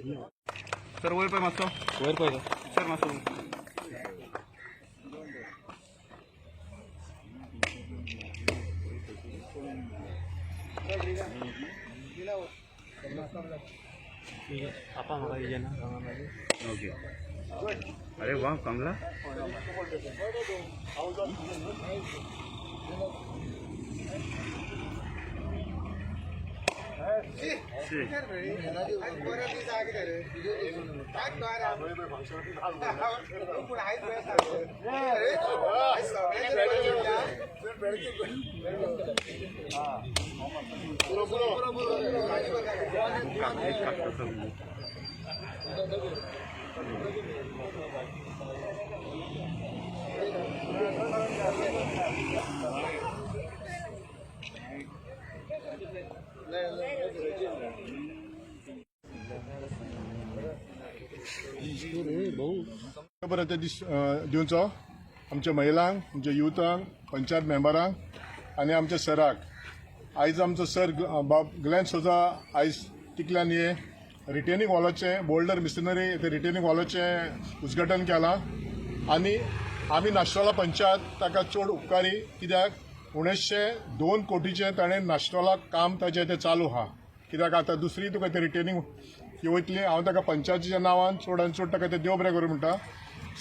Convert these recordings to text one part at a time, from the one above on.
Sir, वयर पळय मातसो. वयर पळय. सर, मातसो वयर. आपा म्हाका दिजे ना. ओके. अरे वा, कमला. शी. एक कापता सर. बरें ते दीस दिवचो आमच्या महिलांक, आमच्या युथांक, पंचायत मेंबरांक आनी आमच्या सराक. आयज आमचो सर बाब ग्लॅन सोजा आयज तिकल्यान हे रिटेनिंग हॉलाचें, बोल्डर मिशनरी ते रिटेनिंग हॉलाचें उद्घाटन केलां आनी आमी नाश्टोला पंचायत ताका चड उपकारी, कित्याक 2.75 कोटीचें ताणें नाश्टोलाक काम ताजें तें चालू आहा. कित्याक आतां दुसरी तुका ते रिटेनिंग ही वयतली. हांव ताका पंचायतीच्या नांवान चड आनी चड ताका ते देव बरें करूं म्हणटा.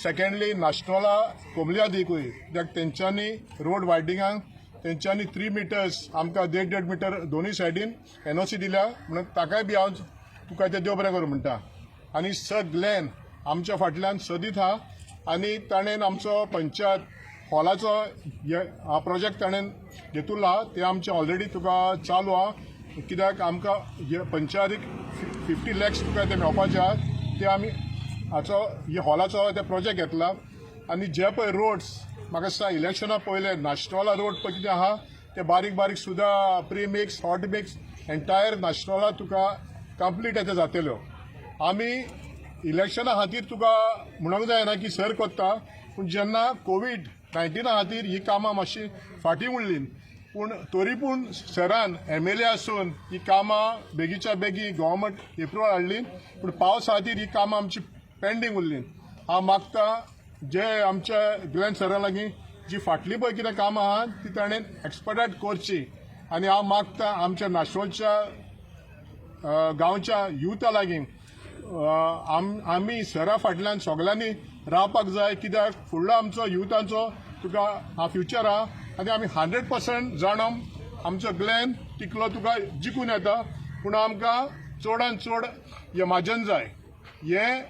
सेकंडली, नाश्टोला कोमलियादीकूय, कित्याक तेंच्यांनी रोड वायडिंगाक तेंच्यांनी 3 मिटर्स आमकां देड देड मिटर दोनूय सायडीन एनओसी दिल्या, म्हणून ताकाय बी हांव तुका ते देव बरें करूं म्हणटा. आनी सर ग्लॅन आमच्या फाटल्यान सदीत आहा आनी ताणें आमचो पंचायत हॉलाचो हे प्रोजेक्ट ताणें घेतला आहा, ते आमचे ऑलरेडी तुका चालू आहा. कित्याक आमकां हे पंचायतीक 50 लॅक्स तुका ते मेळपाचे आहा, ते आमी हाचो हे हॉलाचो ते प्रोजेक्ट घेतला. आनी जे पळय रोड्स, म्हाका दिसता इलेक्शना पयले नाश्टोला रोड पळय कितें आहा ते बारीक बारीक सुद्दां pre mix, hot mix, entire नाश्टोला तुका कंप्लीट येता जातल्यो. आमी इलेक्शना खातीर तुका म्हणूंक जायना की सर कोत्ता, पूण जेन्ना कोवीड 19 खातीर ही कामां मातशी फाटीं उरली, पूण तरी पूण सरान एमएलए आसून ही कामां बेगीच्या बेगी गव्हर्मेंट एप्रुवल हाडली, पूण पावसा खातीर ही कामां आमची पेंडींग उरली. हांव मागता जे आमच्या ग्लॅन सरा लागीं जी फाटली पळय कितें कामां आहा ती ताणें एक्सपर्टायट करची. आनी हांव मागता आमच्या नाशोलच्या गांवच्या युथा लागीं, आमी सरा फाटल्यान सगल्यांनी रावपाक जाय, कित्याक फुडलो आमचो युथांचो तुका हा फ्युचर आहा. आनी आमी 100% जाणा, आमचो ग्लॅन टिकलो तुका जिखून येता, पूण आमकां चडान चड हे म्हाजन जाय. हें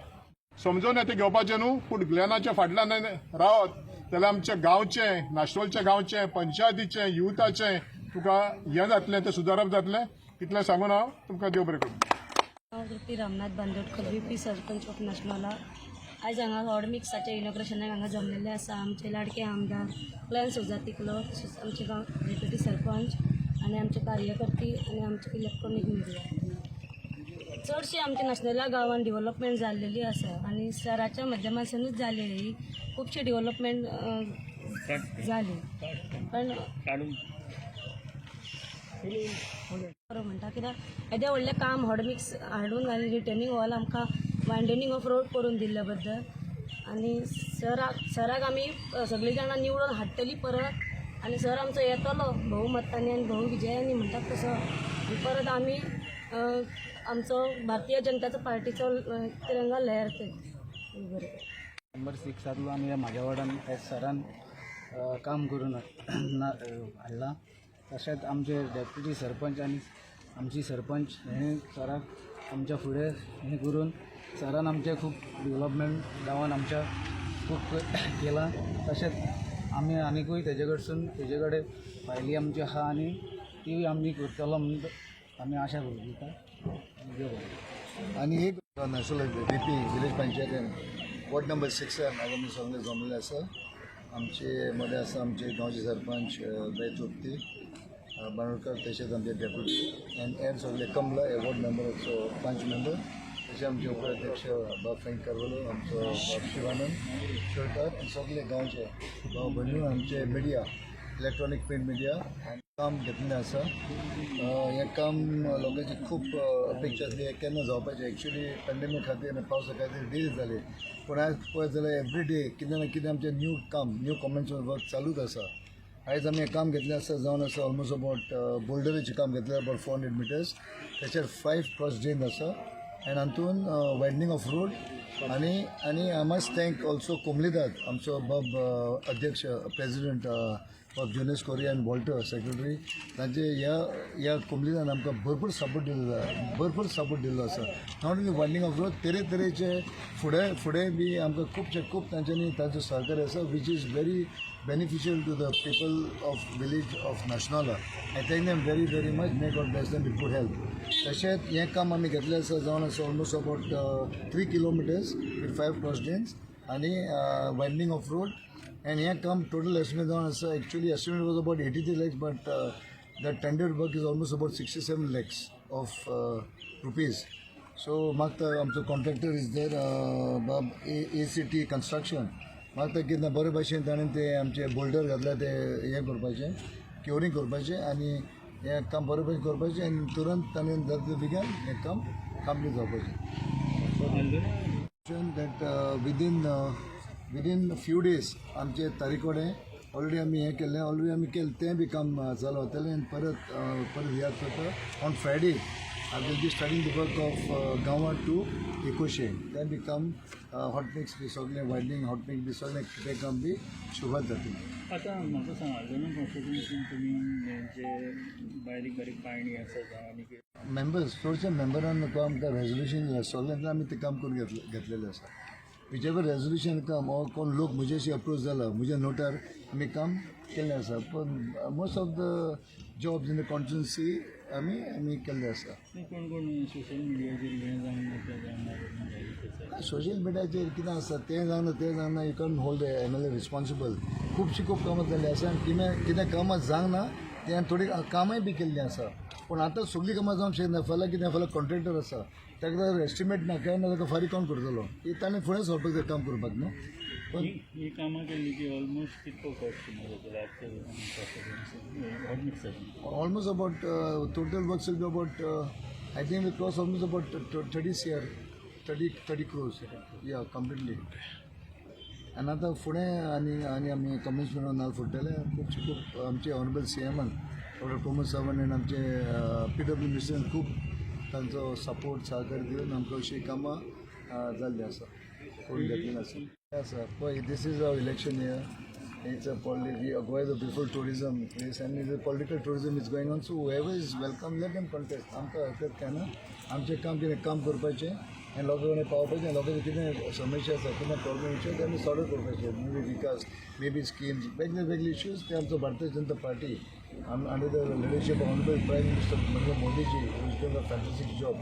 समजून येता घेवपाचें न्हू, पूण ग्लॅनाच्या फाटल्यान रावत जाल्यार आमच्या गांवचें, नाशोलच्या गांवचें, पंचायतीचें, युथाचें तुका हें जातलें, तें सुदारप जातलें. इतलें सांगून हांव तुमकां देव बरें करूं. हांव तृप्ती रामनाथ बांदोडकर, व्हीपी सरपंच ऑफ नाशनोला. आयज हांगा हॉट मिक्साच्या इनॉग्रेशनाक हांगा जमलेले आसा आमचे लाडके आमदार ग्लॅन सोजा तिकलो, तशेंच आमचे गांव डेप्युटी सरपंच आनी आमचे कार्यकर्ते आनी आमचे इलेक्ट्रॉनीक मिडिया. चडशे आमच्या नाशनोला गांवान डेव्हलपमेंट जाल्लेली आसा आनी सराच्या माध्यमांतल्यानूच जालेली ही खुबशी डेव्हलपमेंट जाली. पण बरो म्हणटा, कित्याक येदें व्हडलें काम हॉट मिक्स हाडून आनी रिटर्निंग हॉल आमकां वायडनिंग ऑफ रोड करून दिल्ल्या बद्दल. आनी सराक सराक आमी सगळीं जाणां निवडून हाडटली परत आनी सर आमचो येतलो भोवमतांनी आनी भोव विजयांनी म्हणटात तसो. आनी परत आमी आमचो भारतीय जनताचो पार्टीचो तिरंगा लहरतले. बरें. नंबर सिक्सांतलो आमी म्हाज्या वार्डान एज सरान काम करून हाडलां. तशेंच आमचे डेप्युटी सरपंच आनी आमची सरपंच हेणी सराक आमच्या फुडें हें करून सरान आमचें खूब डेवलपमेंट गांवान आमच्या खूब केलां. तशेंच आमी आनिकूय तेजे कडसून तेजे कडेन फायली आमची आहा आनी तीय आमी करतलो म्हणून आमी आशा दवरता. देव बरें. आनी एक नॅशनल व्हीपी विलेज पंचायतीन वॉर्ड नंबर सिक्सान आज आमी सगळे जमलेले आसा. आमचे मदें आसा आमचे गांवचे सरपंच बाय तृप्ती बांदोडकर, तशेंच आमचे डेप्युटी आनी हेर सगळे, कमला हे वॉर्ड मेंबराचो पंच मेंबर, तशें आमचे उपाध्यक्ष बाब फ्रेंक कार्वलो, आमचो बाब शिवानंद शेळकार आनी सगळे गांवचे भाव भयणू, आमचे मिडिया, इलेक्ट्रॉनीक प्रिंट मिडिया. काम घेतलें आसा. हें काम लोकांची खूब अपेक्षा आसली, हें केन्ना जावपाचें. एक्चुली पेंडेमीक खातीर आनी पावसा खातीर डिले जाली, पूण आयज पळयत जाल्यार एवरी डे कितें ना कितें आमचें न्यू काम, न्यू कॉमेन्समेंट वर्क चालूच आसा. आयज आमी हें काम घेतलें आसा, जावन आसा ऑलमोस्ट अबावट बोल्डरीचें काम घेतलें अबावट 400 मिटर्स. तेचेर 5 क्रॉस ड्रेन आसा आनी हातून वायडनींग ऑफ रोड. आनी I must thank also कोमलीदाद, आमचो बाब अध्यक्ष, प्रेजिडंट बाब जोनेस कोरिया आनी वॉल्टर सेक्रेटरी, तांचे ह्या कोमलीदान आमकां भरपूर सपोर्ट दिल्लो, भरपूर सपोर्ट दिल्लो आसा. Not only widening of road, तरेतरेचे फुडें फुडें बी आमकां खुबशे खूब तांच्यांनी तांचो सहकार्य आसा, which is very beneficial to the people of village of Nationala. I thank them very very much. May God bless them with good health. तशेंच हें काम आमी घेतलें आसा, जावन आसा almost about 3 kilometers with 5 cross drains आनी वायडनींग ऑफ रोड. आनी हें काम टोटल एस्टिमेट जावन आसा, actually estimate was about 83 lakhs, but the tender work is almost about 67 lakhs of rupees. So मागता, आमचो कॉन्ट्रॅक्टर is there, बाब ACT construction, मागता कितें बरे भाशेन ताणें ते आमचे बोल्डर घातल्या ते हें करपाचें, क्युरींग करपाचें आनी हें काम बरे भाशेन करपाचें आनी तुरंत ताणें जाता बेगीन हें काम कंप्लीट जावपाचें. That within few days आमचे तारीकोडे ऑलरेडी आमी हें केल्लें, ऑलरेडी आमी केलें, तें बी काम चालू जातलें. आनी परत परत याद करता, on Friday I will be starting the work of Gawa to Ecoxem. तें बी काम हॉट मिक्स बी सगळें, वायडनींग, हॉट मिक्स बी सगळें तें काम बी सुरवात जातली. आतां म्हाका सांग, आल्दोना कॉन्स्टिट्युन्सीन तुमी जे बारीक बारीक पायणी आसा जावं आनी कितें मेंबर्स, चडशे मेंबरान तो आमकां रेजोल्युशन दिलें, सगळ्यांनी आमी तें काम करून घेतलेलें आसा. Which ever resolution काम ऑर कोण लोक म्हजेशी अप्रोच जाला, म्हज्या नोटार आमी काम केल्लें आसा. पूण most of the jobs in the constituency आमी केल्ले आसा. कोण कोण सोशल मिडियाचेर हें जावंक ना, तें जावंक ना. सोशल मिडियाचेर कितें आसा, तें जावना, तें जावना, you can hold the MLA responsible. खुबशीं खूब कामां जाल्लीं आसा आनी कितें कामां जावंक ना तें थोडीं कामांय बी केल्लीं आसा. पूण आतां सगळीं कामां जावंक शकना. फाल्यां कितें, फाल्यां कॉन्ट्रॅक्टर आसा, ताका जर एस्टिमेट ना, कांय ना, ताका फारीक कोण करतलो? ही ताणें फुडें सरपाक जाय काम करपाक न्हू. पण ही कामां केल्ली ती ऑलमोस्ट कितको कॉस्ट सुमार जातलो आजच्या hot मिक्साची? Almost about total works will be about I think we cross almost about 30 CR, 30 crores, yeah, completely. आनी आतां फुडें आनी आमी कमिशनर नाल फोडटले. खुबशे खूब आमचे ऑनरेबल सी एमान डॉक्टर प्रमोद सावंत आनी आमचे PW मिनिस्टरान खूब तांचो सपोर्ट, सहकार्य दिवन आमकां अशीं कामां जाल्लीं आसा, करून घेतलेलीं आसा. पळय, this is our election year. It's a Goa is a beautiful tourism place and is a political tourism is going on. So whoever is welcome, let them contest. आमकां हरकत कांय ना. आमचें काम कितें, काम करपाचें आनी लोकां कडेन पावपाचें. लोकांचे कितें समस्या आसा, कितें प्रॉब्लम इश्यू, ते आमी सॉल्व करपाचे. May be Vikas, may be schemes, वेगळे वेगळे इश्यूज ते आमचो Bharatiya Janata party under the leadership of Honorable Prime Minister Narendra Modi ji, who is doing a fantastic job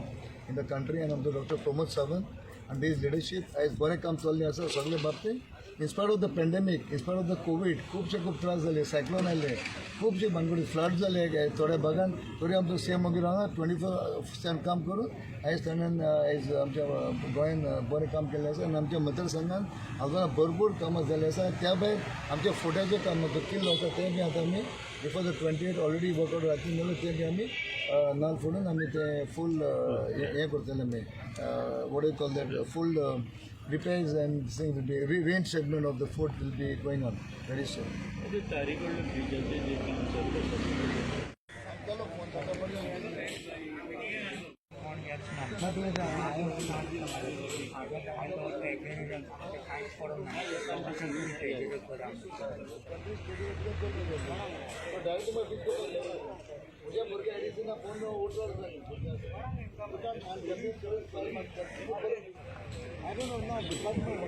in the country, and आमचो doctor Pramod Sawant and his leadership, आयज बरें काम चल्लें आसा सगळे बाबतींत. In spite of the pandemic, in spite of the Covid, खुबशे खूब त्रास जाले, सायक्लोन आयले, खुबशे भानगडी, फ्लड जाले थोड्या भागान, तरी आमचो सी एम मागीर हांगा 24/7 काम करून आयज ताणें आयज आमच्या गोंयान बरें काम केल्लें आसा. आनी आमच्या मतदारसंघान हांगा भरपूर कामां जाल्लीं आसा. त्या भायर आमच्या फोट्याचें काम, जो किल्लो आसा, तें बी आतां आमी before the 28 already workout राती मेलो, तें बी आमी नाल फोडून आमी तें फूल हें करतले आमी, what you call that, full repairs and thing will be reinstatement of the fort will be going on very soon. ते तारी कडले ब्रिजाचें जें काम चालू आसा. म्हज्या भुरग्या आयडीना फोन उठलो. I don't know ना, डिपार्टमेंट